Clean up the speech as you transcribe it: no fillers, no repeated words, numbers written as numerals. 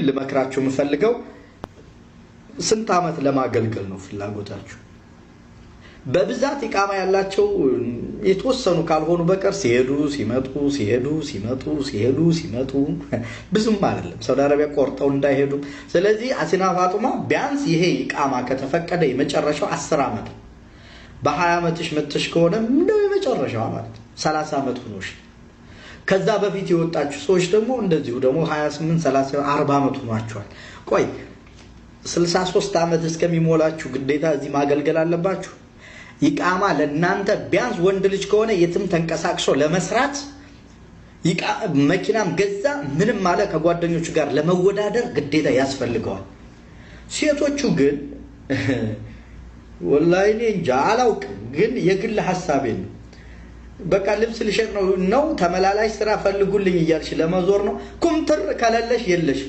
ልመክራችሁ የምፈልገው ስንት ዓመት ለማገልገል ነው ፍላጎታችሁ? በብዛት ኢቃማ ያላቸው የተወሰኑ ካልሆኑ በቀር ሲሄዱ ሲመጡ ሲሄዱ ሲመጡ ሲሄዱ ሲመጡ ብዙም አይደለም። ሳውዲ አረቢያ ቆርጠው እንዳይሄዱ። ስለዚህ አሲና ፋጡማ ቢያንስ ይሄ ኢቃማ ከተፈቀደ የመጨረሻው 10 ዓመት ነው። በ20 ዓመትሽ መጥተሽ ከሆነ እንደው የመጨረሻው ማለት ነው 30 ዓመት ሆኖሽ። ከዛ በፊት የወጣችሁ ሰዎች ደግሞ እንደዚሁ ደግሞ 28፣ 30፣ 40 ዓመት ሆኗቸዋል። ቆይ 63 ዓመት እስከሚሞላችሁ ግዴታ እዚህ ማገልገል አለባችሁ? ኢቃማ ለእናንተ ቢያንስ ወንድ ልጅ ከሆነ የትም ተንቀሳቅሶ ለመስራት መኪናም ገዛ ምንም አለ ከጓደኞቹ ጋር ለመወዳደር ግዴታ ያስፈልገዋል። ሴቶቹ ግን ወላሂ እኔ እንጃ አላውቅም፣ ግን የግል ሀሳቤ ነው። በቃ ልብስ ልሸጥ ነው ተመላላሽ ስራ ፈልጉልኝ እያልሽ ለመዞር ነው። ኩምትር ከሌለሽ የለሽ።